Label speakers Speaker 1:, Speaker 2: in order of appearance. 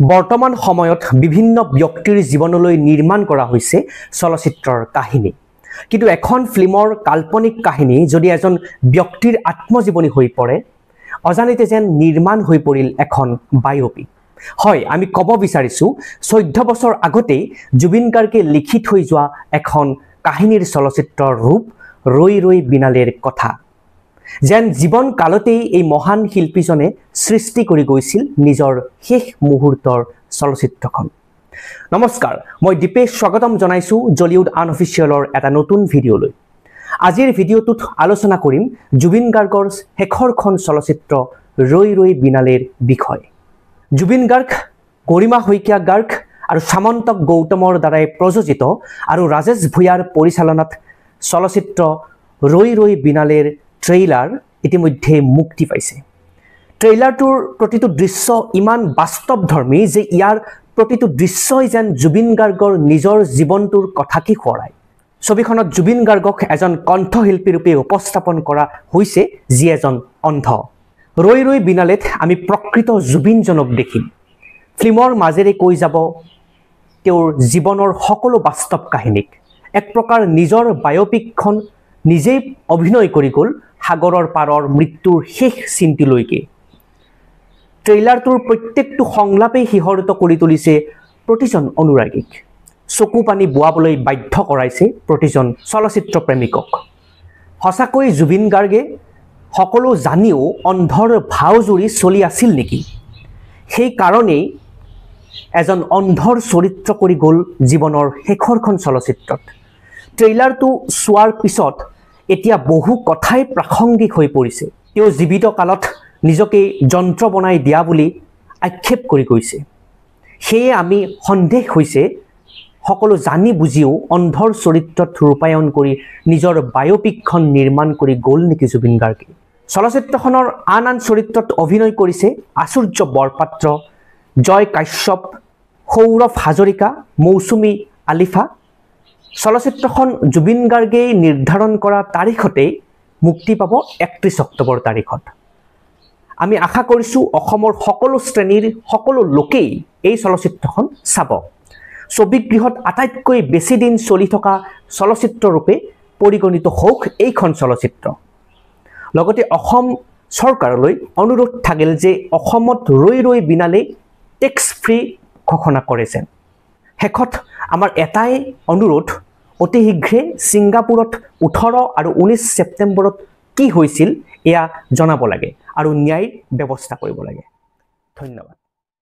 Speaker 1: বৰ্তমান সময়ত বিভিন্ন ব্যক্তিৰ জীৱনলৈ নিৰ্মাণ কৰা হৈছে চলচ্চিত্ৰৰ কাহিনী। কিন্তু এখন ফিল্মৰ কাল্পনিক কাহিনী যদি এজন ব্যক্তিৰ আত্মজীৱনী হৈ পৰে, অজানিতে যেন নিৰ্মাণ হৈ পৰিল এখন বায়োপিক। হয়, আমি ক'ব বিচাৰিছোঁ 14 বছৰ আগতেই জুবিন গাৰ্গে লিখি থৈ যোৱা এখন কাহিনীৰ চলচ্চিত্ৰৰ ৰূপ ৰৈ ৰৈ বিনালেৰ কথা। যেন জীৱন কালতেই এই মহান শিল্পীজনে সৃষ্টি কৰি গৈছিল নিজৰ শেষ মুহূৰ্তৰ চলচ্চিত্ৰখন। নমস্কাৰ, মই দীপেশ স্বাগতম জনাইছোঁ জলিউড আনঅফিচিয়েলৰ এটা নতুন ভিডিঅ'লৈ। আজিৰ ভিডিঅ'টোত আলোচনা কৰিম জুবিন গাৰ্গৰ শেষৰখন চলচ্চিত্ৰ ৰৈ ৰৈ বিনালেৰ বিষয়ে। জুবিন গাৰ্গ, গৰিমা শইকীয়া গাৰ্গ আৰু সামন্তক গৌতমৰ দ্বাৰাই প্ৰযোজিত আৰু ৰাজেশ ভূঞাৰ পৰিচালনাত চলচ্চিত্ৰ ৰৈ ৰৈ বিনালেৰ ট্ৰেইলাৰ ইতিমধ্যে মুক্তি পাইছে। ট্ৰেইলাৰটোৰ প্ৰতিটো দৃশ্য ইমান বাস্তৱধৰ্মী যে ইয়াৰ প্ৰতিটো দৃশ্যই যেন জুবিন গাৰ্গৰ নিজৰ জীৱনটোৰ কথাকে সোঁৱৰায়। ছবিখনত জুবিন গাৰ্গক এজন কণ্ঠশিল্পীৰূপে উপস্থাপন কৰা হৈছে, যি এজন অন্ধ। ৰৈ ৰৈ বিনালেত আমি প্ৰকৃত জুবিনজনক দেখিম। ফিল্মৰ মাজেৰে কৈ যাব তেওঁৰ জীৱনৰ সকলো বাস্তৱ কাহিনীক। এক প্ৰকাৰ নিজৰ বায়োপিকখন নিজেই অভিনয় কৰি গ'ল সাগৰৰ পাৰৰ মৃত্যুৰ শেষ চিনটিলৈকে। ট্ৰেইলাৰটোৰ প্ৰত্যেকটো সংলাপেই শিহৰিত কৰি তুলিছে প্ৰতিজন অনুৰাগীক, চকু পানী বোৱাবলৈ বাধ্য কৰাইছে প্ৰতিজন চলচ্চিত্ৰ প্ৰেমিকক। সঁচাকৈ জুবিন গাৰ্গে সকলো জানিও অন্ধৰ ভাও জুৰি চলি আছিল নেকি? সেইকাৰণেই এজন অন্ধৰ চৰিত্ৰ কৰি গ'ল জীৱনৰ শেষৰখন চলচ্চিত্ৰত। ট্ৰেইলাৰটো চোৱাৰ পিছত এতিয়া বহু কথাই প্ৰাসংগিক হৈ পৰিছে। তেওঁ জীৱিত কালত নিজকে যন্ত্ৰ বনাই দিয়া বুলি আক্ষেপ কৰি গৈছে। সেয়ে আমি সন্দেহ হৈছে সকলো জানি বুজিও অন্ধৰ চৰিত্ৰত ৰূপায়ণ কৰি নিজৰ বায়োপিকখন নিৰ্মাণ কৰি গ'ল নেকি জুবিন গাৰ্গে? চলচ্চিত্ৰখনৰ আন আন চৰিত্ৰত অভিনয় কৰিছে আচুৰ্য বৰপাত্ৰ, জয় কাশ্যপ, সৌৰভ হাজৰিকা, মৌচুমী আলিফা। চলচ্চিত্ৰখন জুবিন গাৰ্গেই নিৰ্ধাৰণ কৰা তাৰিখতেই মুক্তি পাব, 31 অক্টোবৰ তাৰিখত। আমি আশা কৰিছোঁ অসমৰ সকলো শ্ৰেণীৰ সকলো লোকেই এই চলচ্চিত্ৰখন চাব। ছবিগৃহত আটাইতকৈ বেছি দিন চলি থকা চলচ্চিত্ৰৰূপে পৰিগণিত হওক এইখন চলচ্চিত্ৰ। লগতে অসম চৰকাৰলৈ অনুৰোধ থাকিল যে অসমত ৰৈ ৰৈ বিনালে টেক্স ফ্ৰী ঘোষণা কৰে যেন। শেষত আমাৰ এটাই অনুৰোধ, অতি শীঘ্ৰে ছিংগাপুৰত 18 আৰু 19 ছেপ্টেম্বৰত কি হৈছিল এয়া জনাব লাগে আৰু ন্যায়ৰ ব্যৱস্থা কৰিব লাগে। ধন্যবাদ।